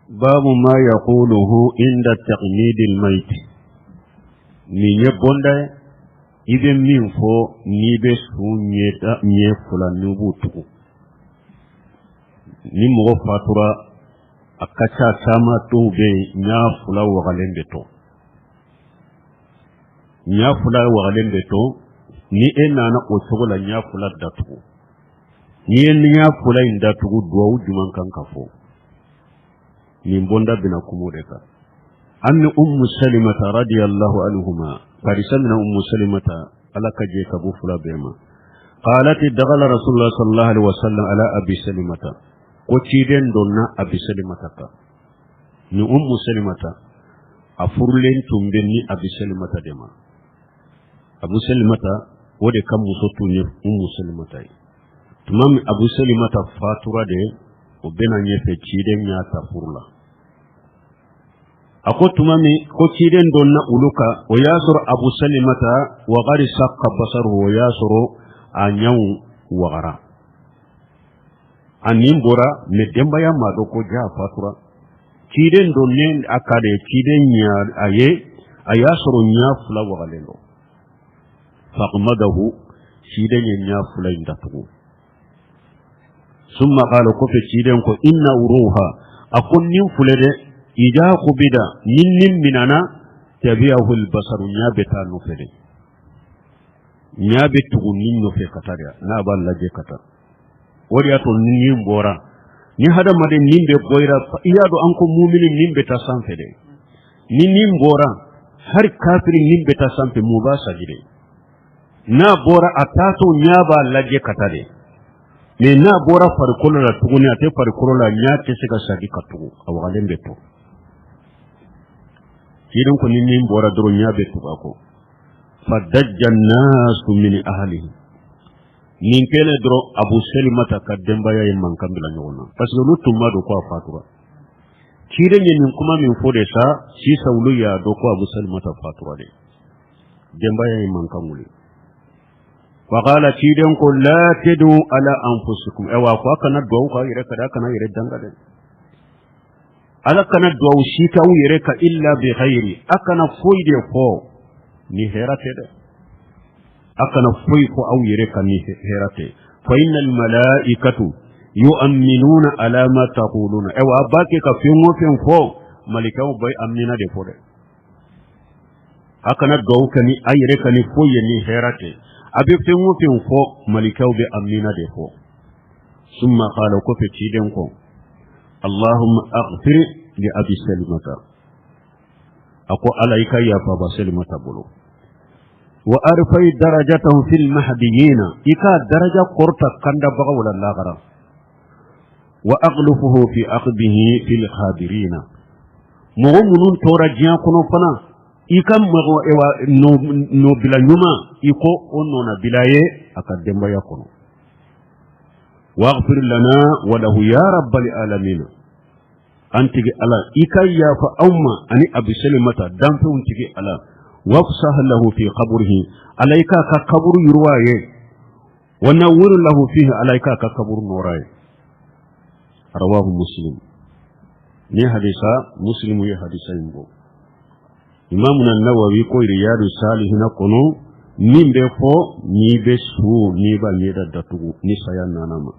Babu ma yaquluhu inda taqmidil mayit. Nin ye bonda ye, i bɛ min fɔ n'i bɛ su ɲɛ fila n'i b'u tugu. Ni mɔgɔ fatura, a ka ca caman dɔw bɛ yen, ɲa fila wagalen bɛ to, ɲa fila wagalen bɛ to. Ni e nana o cogo la, ɲa fila datugu, n'i ye ɲa fila in datugu, duwawu jumɛn kan ka fɔ? Nin bonda bɛna kuma o de kan. An Ummu Salimata radiyallahu anhuma, hadisa mina Ummu Salimata, Ala ka jɛ ka bɔ fila bɛɛ ma. Qalat dakhala Rasulullah sallallahu alaihi wasallam ala Abi Salimata, ko ciden donna Abi Salimata kan. Ni Ummu Salimata, a furulen tun bɛ ni Abi Salimata de ma. Abu Salimata, o de ka muso tun ye Ummu Salimata ye. Tuma min Abu Salimata fatura de, o bɛna ɲɛfɛ, ciden y'a ta furu la. A ko tuma min ko ciden donna olu kan, o y'a sɔrɔ Abu Salimata wa qad sakka basaruhu, o y'a sɔrɔ a ɲɛw wagara, a nin bɔra, mais denbaya m'a dɔn ko ja a fatura. Ciden donnen a kan de, ciden ɲa a ye, a y'a sɔrɔ ɲa fila wagalen don. Fagmadahu, ciden ye ɲa fila in datugu. Summa qala, kɔfɛ ciden ko inna ruha, a ko nin filɛ dɛ, ida qubida, ni nin minana, tabi'ahu albasaru, ɲa bɛ taa nɔfɛ de, ɲa bɛ tugu nin nɔfɛ ka taa de, n'a b'a lajɛ ka taa. O de y'a to ni nin bɔra, ni hadamaden nin bɛ bɔ i la, i y'a dɔn an ko mumini nin bɛ taa sanfɛ dɛ. Ni nin bɔra, hali kafiri nin bɛ taa sanfɛ, mun b'a sagi de? N'a bɔra, a taatɔ ɲa b'a lajɛ ka taa de. Mais n'a bɔra farikolo la tuguni, a tɛ farikolo la, ɲa tɛ se ka sagi ka tugu, a wagalen bɛ to. Ciden ko ni nin bɔra dɔrɔn, ɲa bɛ tugu a kɔ. Fadajja nasu min ahlihi. Nin kɛlen dɔrɔn, Abu Salimata ka denbaya ye mankan bila ɲɔgɔn na, parce que olu tun m'a dɔn ko a fatura. Ciden ye nin kuma min fɔ de sa, sisan olu y'a dɔn ko Abu Salimata fatura de. Denbaya ye mankan wuli. Faqala, ciden ko la tad'u ala anfusikum. Ayiwa, ko a kana duwawu k'aw yɛrɛ kan dɛ, a kana yɛrɛ danga dɛ, ala kana duwawu si k'aw yɛrɛ kan illa bi khairi, a kana foyi de fɔ ni hɛrɛ tɛ dɛ, a kana foyi fɔ aw yɛrɛ kan ni hɛrɛ tɛ. Fa inna al malaikatu yu'minuna ala ma taquluna. Ayiwa, a b'a kɛ ka fɛn o fɛn fɔ, malikaw bɛ amina de fɔ dɛ. A kana duwawu kɛ ni a yɛrɛ kan ni foyi ye ni hɛrɛ tɛ. A bɛ fɛn o fɛn fɔ, malikaw bɛ amina de fɔ. Summa qala, kɔfɛ ciden ko allahumma aghfir li Abi Salimata, a ko Ala i ka yafa Aba Salimata bolo, wa arfai darajatahu fil mahdiyina, i ka daraja kɔrɔta kandabagaw la lagara, wa akhlufuhu fi aqbihi fil ghabirina, mɔgɔ minnu tora diɲɛ kɔnɔ fana, i ka mɔgɔ ewa nɔbila ɲuman, i ko o nɔnabila ye a ka denbaya kɔnɔ, waghfir lana wa lahu ya rabbal alamin. An tigi Ala, i ka yafa anw ma ani Abi Salimata, danfɛnw tigi Ala. Wafsah lahu fi qabrihi, Ala i k'a ka kaburu yiriwa ye, wa nawwir lahu fihi, Ala i k'a ka kaburu nɔɔrɔ ye. Rawahu Muslim. Ni hadisa Muslimu ye hadisa in bɔ. Imamuna Nawawi ko Riyadu Salihina kɔnɔ, min bɛ fɔ n'i bɛ su, n'i b'a ɲɛda datugu ni saya nana ma.